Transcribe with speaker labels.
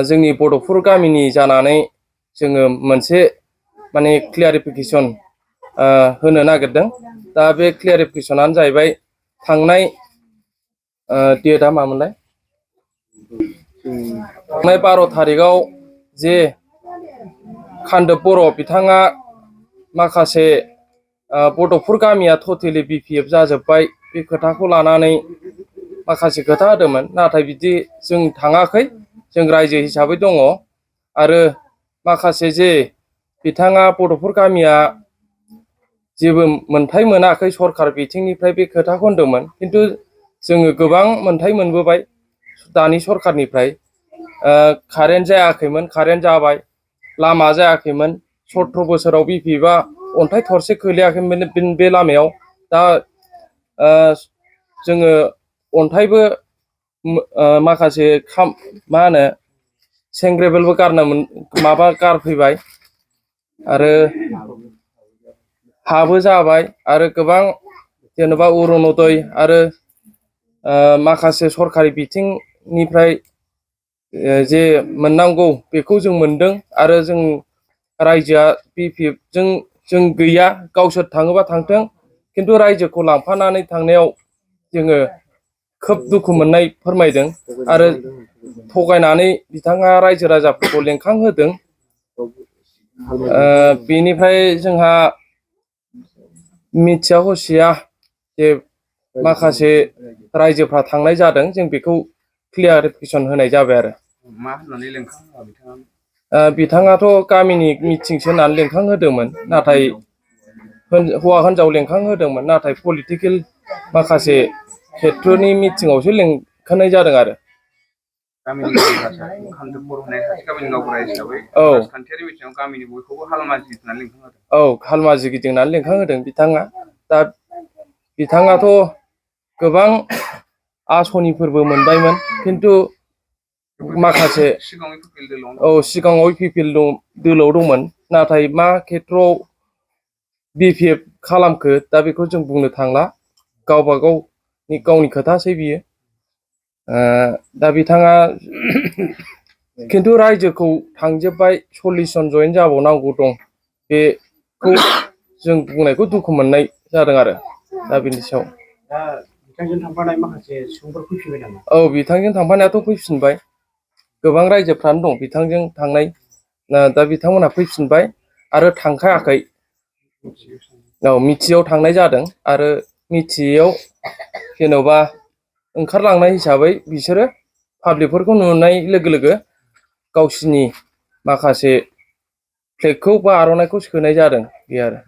Speaker 1: जोंनि बड'फोर गामिनि जानानै जोङो मोनसे माने क्लियारिफिकेसन होनो नागिरदों। दा बे क्लियारिफिकेसनानो जाहैबाय थांनाय डेटआ मामोनलाय थांनाय 12 थारिखआव जे खान्दोब बर' बिथाङा माखासे बड'फोर गामिया टटेलि BPF जाजोब्बाय बे खोथाखौ लानानै माखासे खोथा होदोंमोन। नाथाय बिदि जों थाङाखै, जों रायजो हिसाबै दङ। आरो माखासे जे बिथाङा बड'फोर गामिया जेबो मोनथाय मोनाखै सरखार बिथिंनिफ्राय बे खोथाखौ होनदोंमोन। खिन्थु जोङो गोबां मोनथाय मोनबोबाय दानि सरखारनिफ्राय। कारेन्ट जायाखैमोन, कारेन्ट जाबाय। लामा जायाखैमोन, 17 बोसोराव BPFआ अन्थाइ थरसे खोलैयाखैमोन बे लामायाव। दा जोङो अन्थाइबो माखासे मा होनो सेंग्रेबेलबो गारफैबाय आरो हाबो जाबाय। आरो गोबां जेनेबा अरुनदय आरो माखासे सरखारि बिथिंनिफ्राय जे मोननांगौ बेखौ जों मोनदों। आरो जों रायजोआ BPFजों जों गैया, गावसोर थाङोबा थांथों, खिन्थु रायजोखौ लांफानानै थांनायाव जोङो खोब दुखु मोननाय फोरमायदों। आरो थगायनानै बिथाङा रायजो राजाफोरखौ लेंखांहोदों। बेनिफ्राय जोंहा मिथिया हसिया जे माखासे रायजोफ्रा थांनाय जादों, जों बेखौ क्लियारिफिकेसन होनाय जाबाय। आरो
Speaker 2: मा होननानै लेंखांहोआ बिथाङा?
Speaker 1: बिथाङाथ' गामिनि मिटिंसो होनानै लेंखांहोदोंमोन। नाथाय हौवा हिनजाव लेंखांहोदोंमोन, नाथाय पलिटिकेल माखासे खेथ्र'नि मिटिङावसो लेंखानाय जादों। आरो
Speaker 2: गामिनि खान्दोब बर' होननाय सासे गामिनि गावबुरा हिसाबै राजखान्थियारि बिथिङाव गामिनि बयखौबो हालमाजि गिदिंनानै लेंखांहोदों।
Speaker 1: औ, हालमाजि गिदिंनानै लेंखांहोदों बिथाङा। दा बिथाङाथ' गोबां आसनिफोरबो मोनबायमोन, खिन्थु माखासे सिगाङाव PPL दोलोआव दंमोन। नाथाय मा खेथ्रआव BPF खालामखो दा बेखौ जों बुंनो थांला, गावनि खोथासै बियो। दा बिथाङा खिन्थु रायजोखौ थांजोब्बाय, 40 जन जयेन जाबावनांगौ दं, बेखौ जों बुंनायखौ दुखु मोननाय जादों। आरो दा बेनि सायाव
Speaker 3: दा बिथांजों थांफानाय माखासे सुबुंफोर फैफिनबाय नामा?
Speaker 1: औ, बिथांजों थांफानायाथ' फैफिनबाय। गोबां रायजोफ्रानो दं बिथांजों थांनाय। दा बिथांमोनहा फैफिनबाय आरो थांखायाखै। औ, मिथियाव थांनाय जादों। आरो मिथियैयाव जेन'बा ओंखारलांनाय हिसाबै बिसोरो पाब्लिकफोरखौ नुनाय लोगो लोगो गावसिनि माखासे फ्लेगखौ बा आर'नाइखौ सोनाय जादों, बे आरो